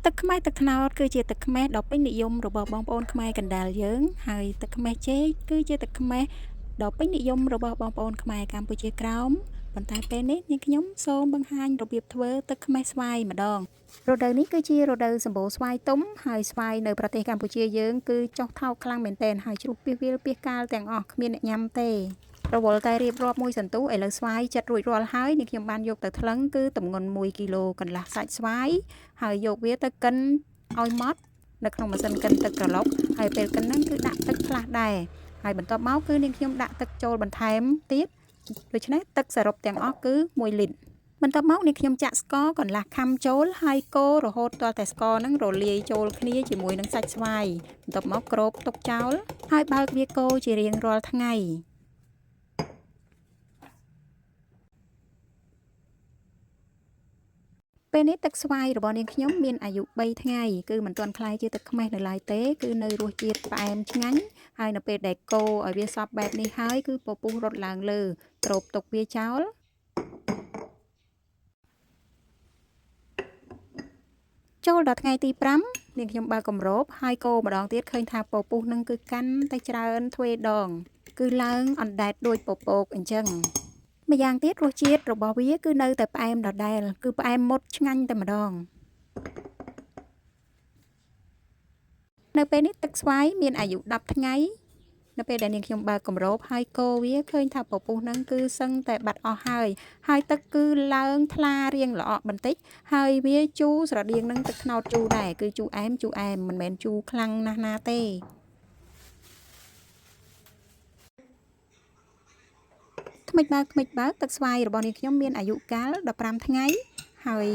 ទឹកខ្មេះទឹកត្នោតគឺជាទឹកខ្មេះដ៏ពេញនិយមរបស់បងប្អូនខ្មែរកណ្ដាលយើងហើយទឹកខ្មេះចេកគឺជាទឹកខ្មេះដ៏ពេញនិយមរបស់បងប្អូនខ្មែរកម្ពុជាក្រោមប៉ុន្តែពេលនេះនាងខ្ញុំសូមបង្ហាញរបៀបធ្វើទឹកខ្មេះស្វាយម្ដងរដូវនេះគឺជារដូវសម្បូរស្វាយទុំហើយស្វាយនៅប្រទេសកម្ពុជាយើងគឺចុះថោកខ្លាំងមែនទែនហើយជ្រុះពាសវាលពាសកាលទាំងអស់គ្មានអ្នកញ៉ាំទេរវល់តែរៀបរាប់មួយសន្ទុះឥឡូវស្វាយចិត្តរួចរាល់ហើយនេះខ្ញុំបានយកទៅថ្លឹងគឺទម្ងន់1គីឡូកន្លះសាច់ស្វាយហើយយកវាទៅកិនឲ្យម៉ត់នៅក្នុងម៉ាស៊ីនកិនទឹកក្រឡុកហើយពេលកិនហ្នឹងគឺដាក់ទឹកខ្លះដែរហើយបន្ទាប់មកគឺនាងខ្ញុំដាក់ទឹកចូលបន្ថែមទៀតដូច្នេះទឹកសរុបទាំងអស់គឺ1លីត្របន្ទាប់មកនាងខ្ញុំចាក់ស្ករកន្លះខាំចូលហើយកូររហូតទាល់តែស្ករហ្នឹងរលាយចូលគ្នាជាមួយនឹងសាច់ស្វាយបន្ទាប់មកគ្របទុកចោលហើយបើកវាកូរជារៀងរាល់ថ្ងៃពេលនេះទឹកស្វាយរបស់នាងខ្ញុំមានអាយុ3ថ្ងៃគឺមិនទាន់ក្លាយជាទឹកខ្មេះនៅឡើយទេគឺនៅរសជាតិផ្អែមឆ្ងាញ់ហើយនៅពេលដែលកូរឲ្យវាសព្វបែបនេះហើយគឺពពុះរត់ឡើងលើគ្របទុកវាចោលចូលដល់ថ្ងៃទី5នាងខ្ញុំបើកគម្របហើយកូរម្ដងទៀតឃើញថាពពុះនឹងគឺកាន់តែច្រើនទ្វេដងគឺឡើងអណ្ដែតដូចពពកអញ្ចឹងម្យ៉ាងទៀតរសជាតិរបស់វាគឺនៅតែផ្អែមដដែលគឺផ្អែមមុតឆ្ងាញ់តែម្ដងនៅពេលនេះទឹកស្វាយមានអាយុ10ថ្ងៃនៅពេលដែលនាងខ្ញុំបើកគម្របហើយកូរវាឃើញថាពពុះហ្នឹងគឺសឹងតែបាត់អស់ហើយហើយទឹកគឺឡើងថ្លារៀងល្អក់បន្តិចហើយវាជូរស្រដៀងនឹងទឹកត្នោតជូរដែរគឺជូរអែមជូរអែមមិនមែនជូរខ្លាំងណាស់ណាទេថ្មិចបើកទឹកស្វាយរបស់នាងខ្ញុំមានអាយុកាល15ថ្ងៃហើយ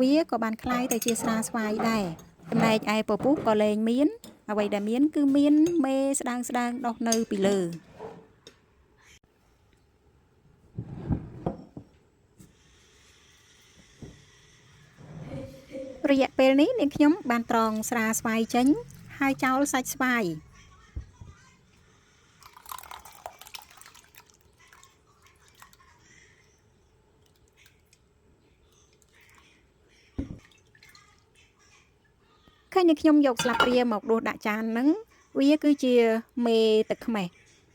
វាក៏បានក្លាយទៅជាស្រាស្វាយដែរចំណែកឯពពុះក៏លែងមានអ្វីដែលមានគឺមានមេស្ដើងស្ដើងដុះនៅពីលើរយៈពេលនេះនាងខ្ញុំបានត្រងស្រាស្វាយចេញហើយចោលសាច់ស្វាយឃើញនាងខ្ញុំយកស្លាបព្រាមកដួសដាក់ចានហ្នឹងវាគឺជាមេទឹកខ្មេះ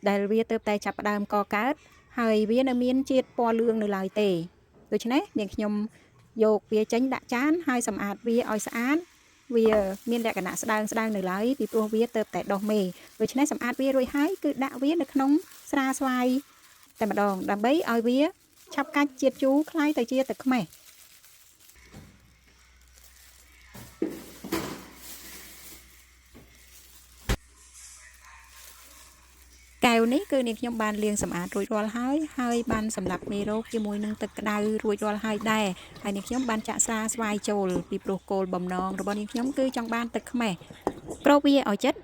ដែលវាទើបតែចាប់ផ្ដើមកកើតហើយវានៅមានជាតិពណ៌លឿងនៅឡើយទេដូច្នេះនាងខ្ញុំយកវាចេញដាក់ចានហើយសម្អាតវាឲ្យស្អាតវាមានលក្ខណៈស្ដើងស្ដើងនៅឡើយពីព្រោះវាទើបតែដុះមេដូច្នេះសម្អាតវារួចហើយគឺដាក់វានៅក្នុងស្រាស្វាយតែម្ដងដើម្បីឲ្យវាឆាប់កាច់ជាតិជូរក្លាយទៅជាទឹកខ្មេះកែវនេះគឺនាងខ្ញុំបានលាងសម្អាតរួចរាល់ហើយហើយបានសម្លាប់មេរោគជាមួយនឹងទឹកក្តៅរួចរាល់ហើយដែរហើយនាងខ្ញុំបានចាក់ស្រាស្វាយចូលពីព្រោះគោលបំណងរបស់នាងខ្ញុំគឺចង់បានទឹកខ្មេះគ្របវាឲ្យជិត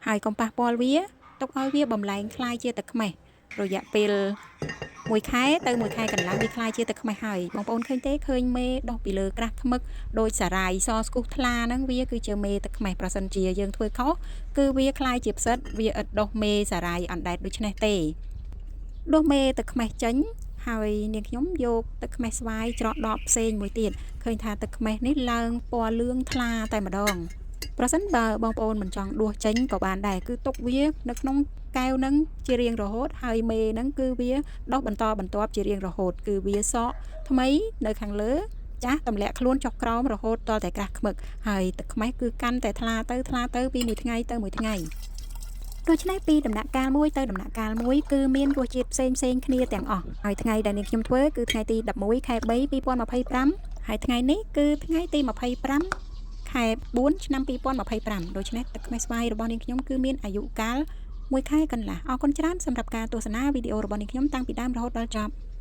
ហើយកុំប៉ះពាល់វាទុកឲ្យវាបំលែងក្លាយជាទឹកខ្មេះរយៈពេល1ខែទៅ1ខែកន្លះវាក្លាយជាទឹកខ្មេះហើយបងប្អូនឃើញទេឃើញមេដុះពីលើក្រាស់ខ្មឹកដោយសារាយសស្គុះថ្លាហ្នឹងវាគឺជាមេទឹកខ្មេះប្រសិនជាយើងធ្វើខុសគឺវាក្លាយជាផ្សិតវាឥតដុះមេសារាយអណ្ដែតដូច្នេះទេដុះមេទឹកខ្មេះចេញហើយនាងខ្ញុំយកទឹកខ្មេះស្វាយច្រកដបផ្សេងមួយទៀតឃើញថាទឹកខ្មេះនេះឡើងពណ៌លឿងថ្លាតែម្ដងប្រសិនបើបងប្អូនមិនចង់ដួសចេញក៏បានដែរគឺទុកវានៅក្នុងកែវហ្នឹងជារៀងរហូតហើយមេហ្នឹងគឺវាដុះបន្តបន្ទាប់ជារៀងរហូតគឺវាសក់ថ្មីនៅខាងលើចាស់ទម្លាក់ខ្លួនចុះក្រោមរហូតទាល់តែក្រាស់ខ្មឹកហើយទឹកខ្មេះគឺកាន់តែថ្លាទៅថ្លាទៅពីមួយថ្ងៃទៅមួយថ្ងៃដូច្នេះពីដំណាក់កាលមួយទៅដំណាក់កាលមួយគឺមានរសជាតិផ្សេងផ្សេងគ្នាទាំងអស់ហើយថ្ងៃដែលនាងខ្ញុំធ្វើគឺថ្ងៃទី11ខែ3 2025ហើយថ្ងៃនេះគឺថ្ងៃទី25ខែ4ឆ្នាំ2025ដូច្នេះទឹកខ្មេះស្វាយរបស់នាងខ្ញុំគឺមានអាយុកាល1ខែកន្លះអរគុណច្រើនសម្រាប់ការទស្សនាវីដេអូរបស់នាងខ្ញុំតាំងពីដើមរហូតដល់ចប់។